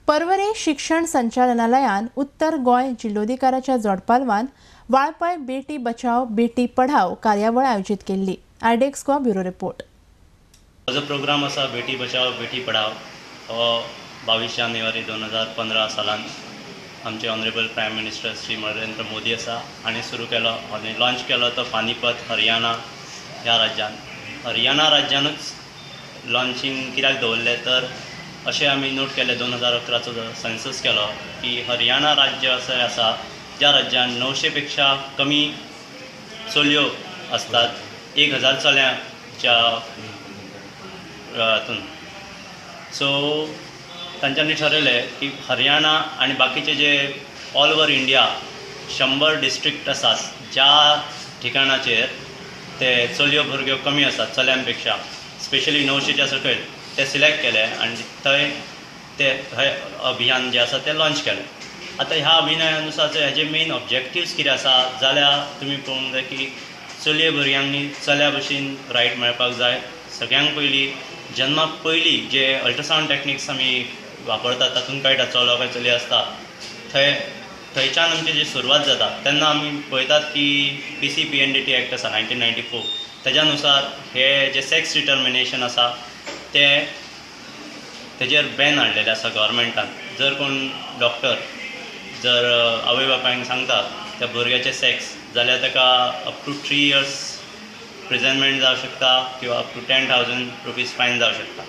पर्वरे शिक्षण संचालनालयान उत्तर गोंय जिल्लोधिकाऱ्याच्या जोडपालवान वाळपय बेटी बचाव बेटी पढाव कार्यावळ आयोजीत केल्ली. Iodex Goa bureau report. जो प्रोग्राम आसा बेटी बचाव बेटी पढाव हो 22 जानेवारी 2015 सालान आमचे honourable prime minister Shri Narendra Modi आसा हांणी सुरू केलो आनी लॉंच केलो तो पानीपत हरियाणा ह्या राज्यान. हरियाणा राज्यानूच लॉन्चिंग कित्याक दवरलें तर अशें आमी नोट केलें 2011चो सेन्सस केलो की हरियाणा राज्य अशें आसा ज्या राज्यान 900 पेक्षा कमी चलयो आसतात 1000 चल्यांच्या हातून. सो तांच्यांनी ठरयलें की हरियाणा आनी बाकीचे जे ऑल ओवर इंडिया 100 डिस्ट्रिक्ट आसात ज्या ठिकाणाचेर ते चलयो भुरग्यो कमी आसात चल्यां पेक्षा, स्पेशली 900च्या सकयल, ते सिलेक्ट केले आनी थंय ते हे अभियान जें आसा तें लॉंच केलें. आतां ह्या अभियानानुसार हेजे मेन ऑब्जेक्टिव्स कितें आसा जाल्यार तुमी पळोवंक जाय की चलये भुरग्यांनी चल्या भशेन रायट मेळपाक जाय. सगळ्यांक पयलीं जन्मा पयलीं जे अल्ट्रासावंड टॅक्निक्स आमी वापरतात तातूंत कळटा चलो काय चली आसता. थंयच्यान आमची जी सुरवात जाता तेन्ना आमी पळयतात की PCPNDT act आसा 1994, तेज्या नुसार हे जे सेक्स डिटर्मिनेशन आसा ते तेजेर बॅन हाडलेलें आसा गव्हर्मेंटान. जर कोण डॉक्टर जर आवय बापायक सांगता त्या भुरग्याचें सेक्स जाल्यार ताका अप टू 3 इयर्स प्रिजनमेंट जावं शकता किंवा up to 10,000 rupees fine जावं शकता.